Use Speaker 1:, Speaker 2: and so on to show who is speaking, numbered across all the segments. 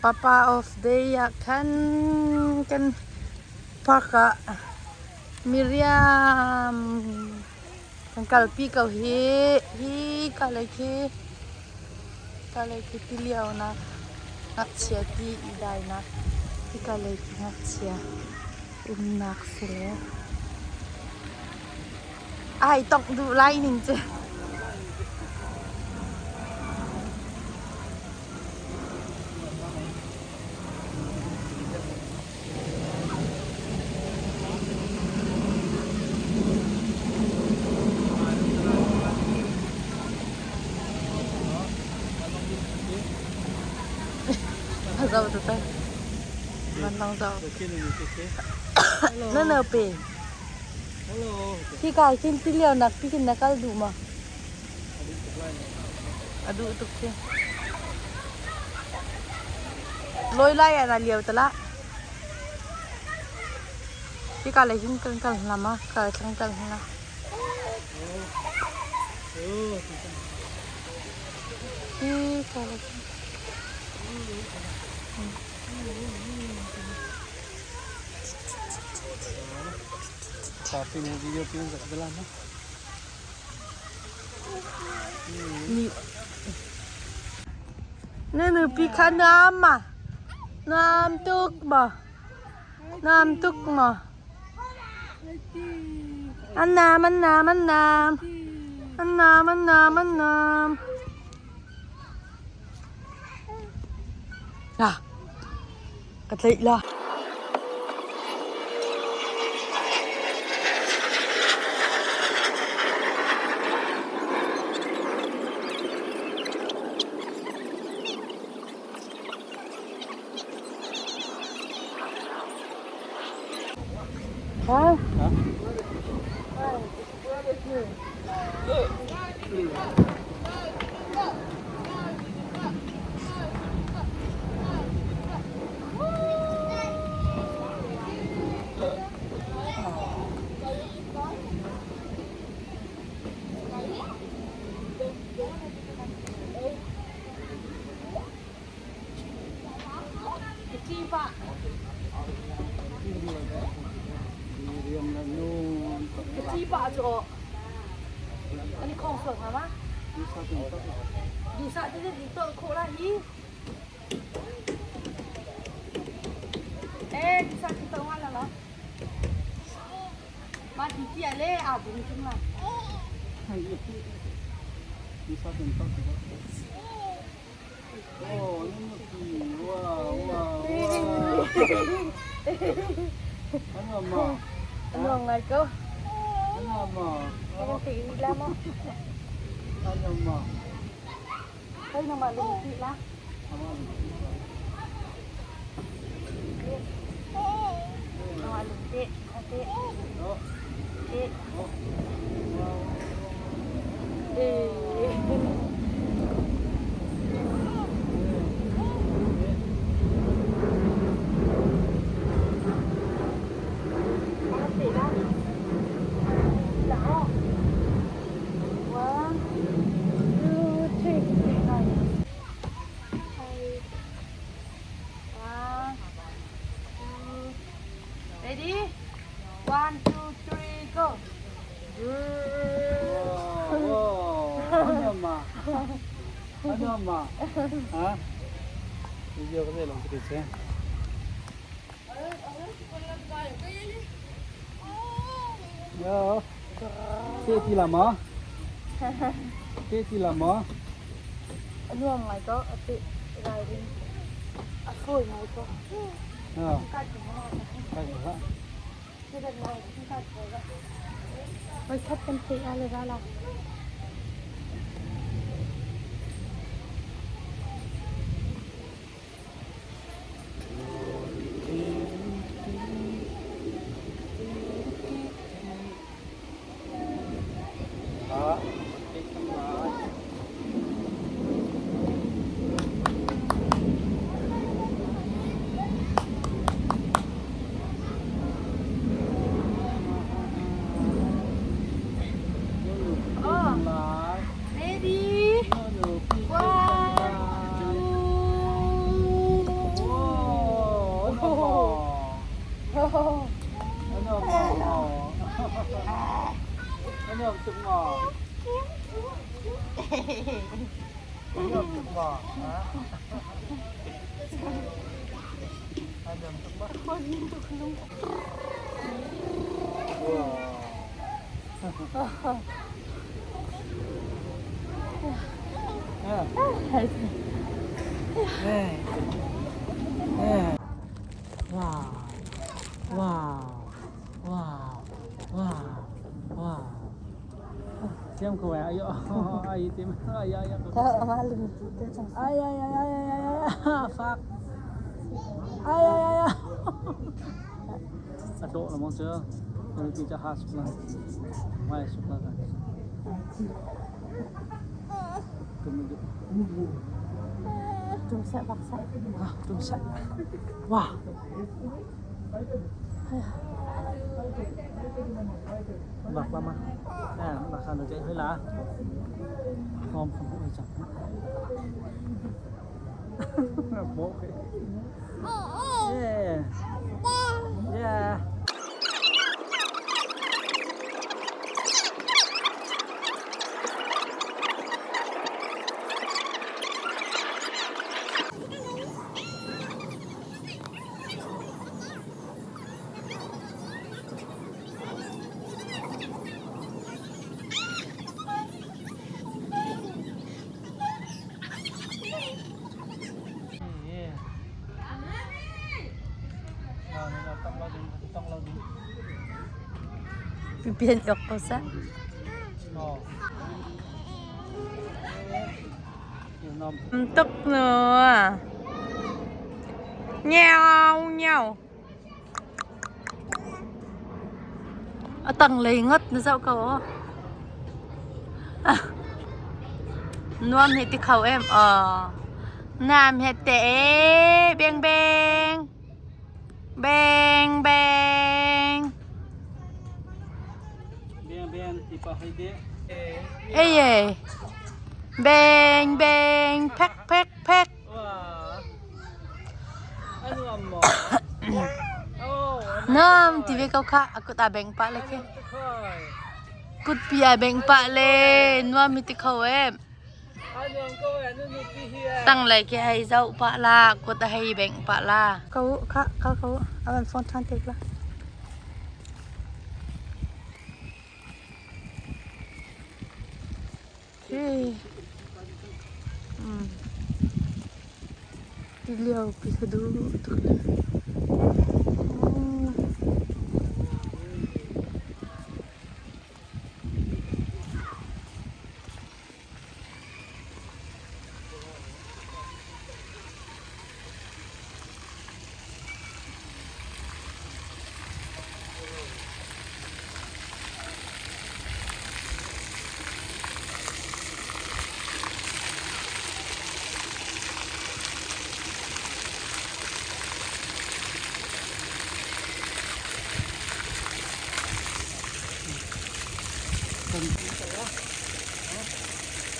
Speaker 1: Papa off day ah khan kan park ah miriam kan kalpi ko hih. Hi ka lei khi ka lei khi tilio nak ngakchia ti i dainak hika lei khi ngakchia umnak si le ai tongh duh lai ning cu. A zo tu te. Man long zo. Na no pe. Hi kai kin ti lio nak ti kin na kal duh ma? A duh tuk khi. Loi lai ah na liau te la. Hi ka lei hin kan kal hna ma, ka thlang kal hna. Hi ka lei hin.
Speaker 2: Coffee ne video pin zak dala na.
Speaker 1: Na nupi kha nuam ma? Nuam tuk maw? Nuam tuk maw? An nam, an nam, an nam. An nam, an nam, an nam. La, ka tlaih la. Ha? Ka pah cu aw. Kan i khong sual hnga ma? Duhsah te i tolh khawh la hi. Eh, duhsah ti tolh nga la lo. Ma ti ti le a bung chung la.
Speaker 2: Duhsah ten tolh. Oh, wow, wow, wow. Ano ma?
Speaker 1: Ano ngai ko?
Speaker 2: Ano ma?
Speaker 1: Ano ti la mo?
Speaker 2: Ano ma?
Speaker 1: Kai na ma lung ti la. Nama lung ti, ti. Ti. One, two, three. One, two, ready? One, two, three, go.
Speaker 2: Ano ma? Ano ma? Ha? Video ka lang kita. Yo. Te ti la ma? Te ti la ma?
Speaker 1: Nuam ngai ko ati riding. A fawi ngai ko.
Speaker 2: Ha.
Speaker 1: Kai ko ma.
Speaker 2: Kai ko ha.
Speaker 1: Voikhat kan theih ah le ra la.
Speaker 2: Ha.
Speaker 1: Oh.
Speaker 2: Thiam ko ai ai tim ai ai ai ai ai ai ai ai fak ai ai ai ai a dawh lo maw cu nupi cu ha suk la mai suk la ka tum
Speaker 1: Tum seh bak seh.
Speaker 2: Tum seh. Wah. Bak lama. À, bak san chạy hơi lá. Ngon không cũng hơi chặt. Bố cái. Yeah. Yeah.
Speaker 1: Pipian ok ko sa. Tức nữa. Nheo nheo. A tang lei ngat na zoh ko. Nuam he ti kho em. Nam he te beng beng. Beng beng.
Speaker 2: Beng beng ti pa hei de.
Speaker 1: Ê ye. Beng beng phek phek phek. Nam ti ve ko kha a kut a beng pah le khi. Kut pi a beng pah le nuam hi ti kho em. Tang lei khi hei zoh pah la kut a hei bengh pah la. Ko kha kal ko a van phone ṭhan te la. Hi. Ti lio pi ka duh tuk le.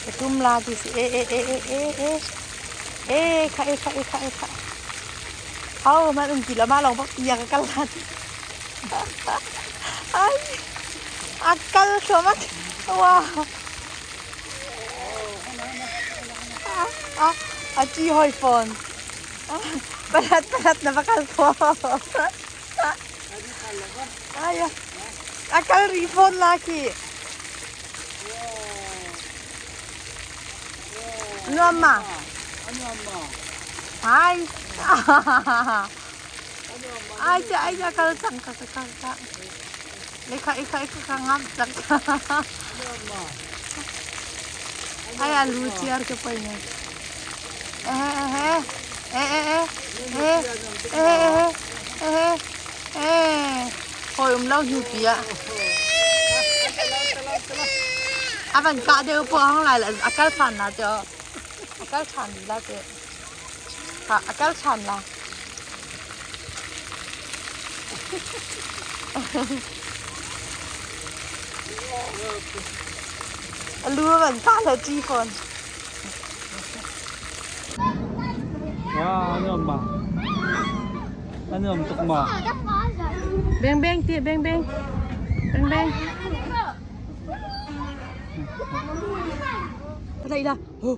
Speaker 1: Ka tum la ti si e e e e e e e kha e kha e kha e kha. Au man um ti la ma long bak tia ka kal la ti. Ai a kal thluahmah. Wow. A a ci hoi fawn. Palat palat na va kal kho. Ai a kal ri fawn la khi. Nuam ma? Ai. Ai cha ai cha kal cang ka ka ka ka. Lekha ekha ekha ka ngam cang ka. Ai a lu chiar ke poi ne. Eh eh eh eh eh eh eh eh eh hoi um lo hiu pi a. A van ka deuh po hang lai la a kal than la cho. A kal than la che. Ha a kal than la. A lu a van ka la chi fawn.
Speaker 2: Wow, nuam ma. A nuam tuk ma.
Speaker 1: Beng beng ti beng beng. Beng beng. Đây là. Ninu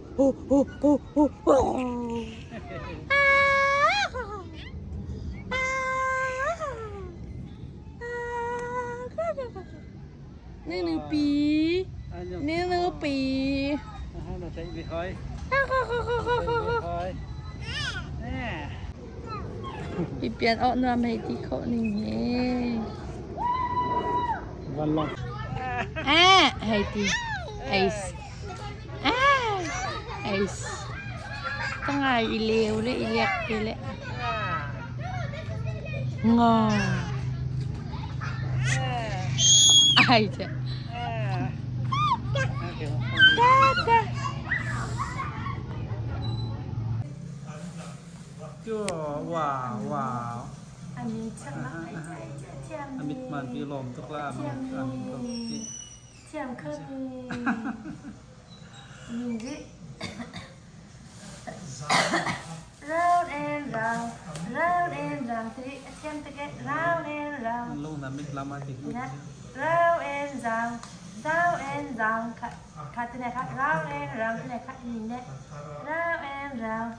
Speaker 1: pi. Ninu pi. Pipian awh nuam hei ti khawh ning hi. Eh, hei ti. Eis. Eh, eis. Tangai i leu le i liak te le. Nga. Ai che. Ta ta.
Speaker 2: Wow. Amit man pi lom tuk la amit amit ko ti.
Speaker 1: Thiam kho mi. Round and round, round and round. Thì thiam te ke round and round.
Speaker 2: Lung na mit lama ti.
Speaker 1: Round and round, round and round. Kha kha te ne kha round and round te ne kha ni ne. Round and round.